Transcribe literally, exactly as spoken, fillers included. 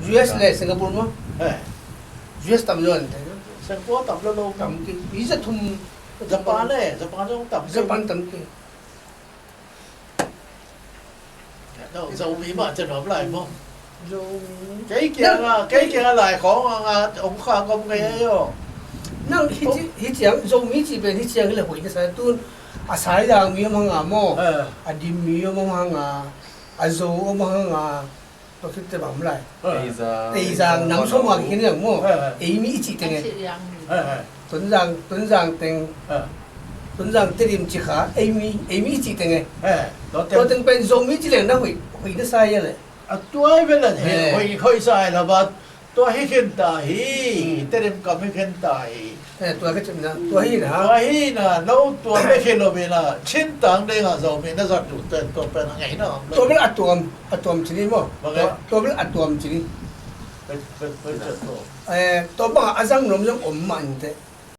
U S le Singapore maw? Eh. U S tam zaw an te. Singapore tam lo lo. Tam kei. Mi za thum. Japan le, Japan zong tam kei. Japan tam kei. No, Zomi mah cian om lai maw? Zomi. Kei kiang a, kei kiang a lai khawng a nga ong kha gom ngei a yo. Nang hi ci, hi ciang, Zomi ci pen hi ciang hi le hoih na sa tun. A Saizang mi om hang a maw? Eh. A Dim mi om hang a. A Zo om hang a. Tua khit te bang om lai. Eh. Teizang, Teizang, nam sawm nga kikhin liang maw? Eh, eh. Ei mi i cih teng e. Eh, eh. Tonzang, Tonzang teng. Eh. Tonzang Tedim ci kha, ei mi, ei mi i cih teng e. Eh, tua teng. Tua teng pen Zomi ci leng na hoih, hoih na sa ia le. A tua i vel a he, eh, hoih, hoih sa ia la ba, tua hi khen ta hi, hmm, Tedim kam hi khen ta hi. Eh, tua ka cihna, tua hi na. Tua hi na, no tua bek hi lo mi na, Chin tang ding a Zomi na zat uh ten tua pen a ngei na om lo. Tua bel a tuam, a tuam ci ni maw? Bang e? Tua, tua bel a tuam ci ni. Pe, pe, pe, pe, tua. Eh, tua bang a zang nuam zong om mah in teh.